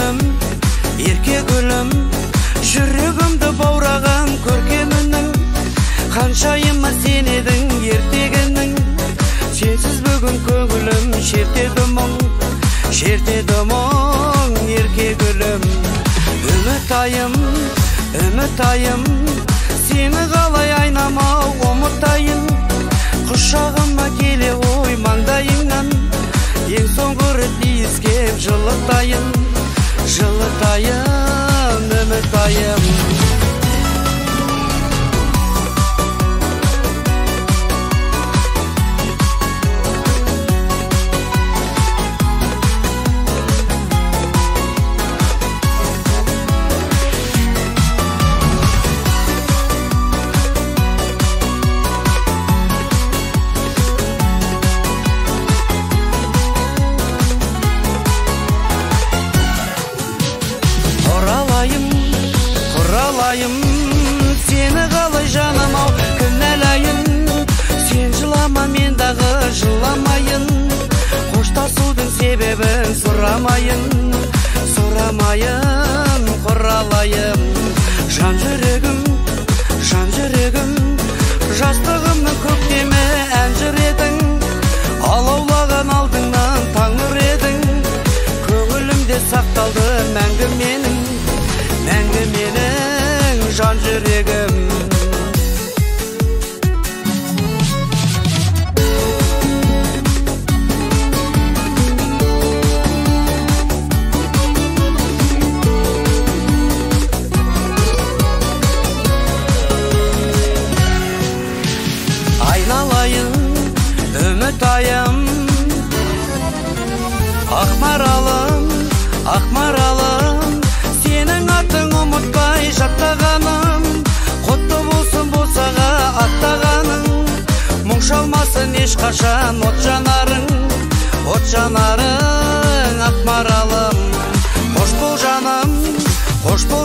гүлім, ерке гүлім, жүрегімді баураған көркемінің. Ханшайымы сен едің ертегінің, сенсіз бүгін көңілім шертеді мұң, шертеді мұң, ерке гүлім. Үміт айым, үміт айым, сені қалай айнамау ұмытайын. Құшағыма келе ғой маңдайыңнан, ең соңғы рет иіскеп жылытайын, жылытайын, үміт айым. Сені қалай жаным-ау кінәлайын, сен жылама, мен дағы жыламайын. Қоштасудың себебін сұрамайын, сұрамайын, құралайым. Жан жүрегім, жан жүрегім, жастығымның көктемі ән жыр едің. Алаулаған алдыңнан таң нұр едің, көңілімде сақталды мәңгі менің, мәңгі менің жан жүрегім. Айналайын, үміт айым, ақ маралым, ақ маралым, сенің атың ұмытпай жаттағаным. Құтты болсын босаға аттағаның, мұң шалмасын ешқашан от жанарың, от жанарың, ақ маралым. Қош бол жаным, қош бол.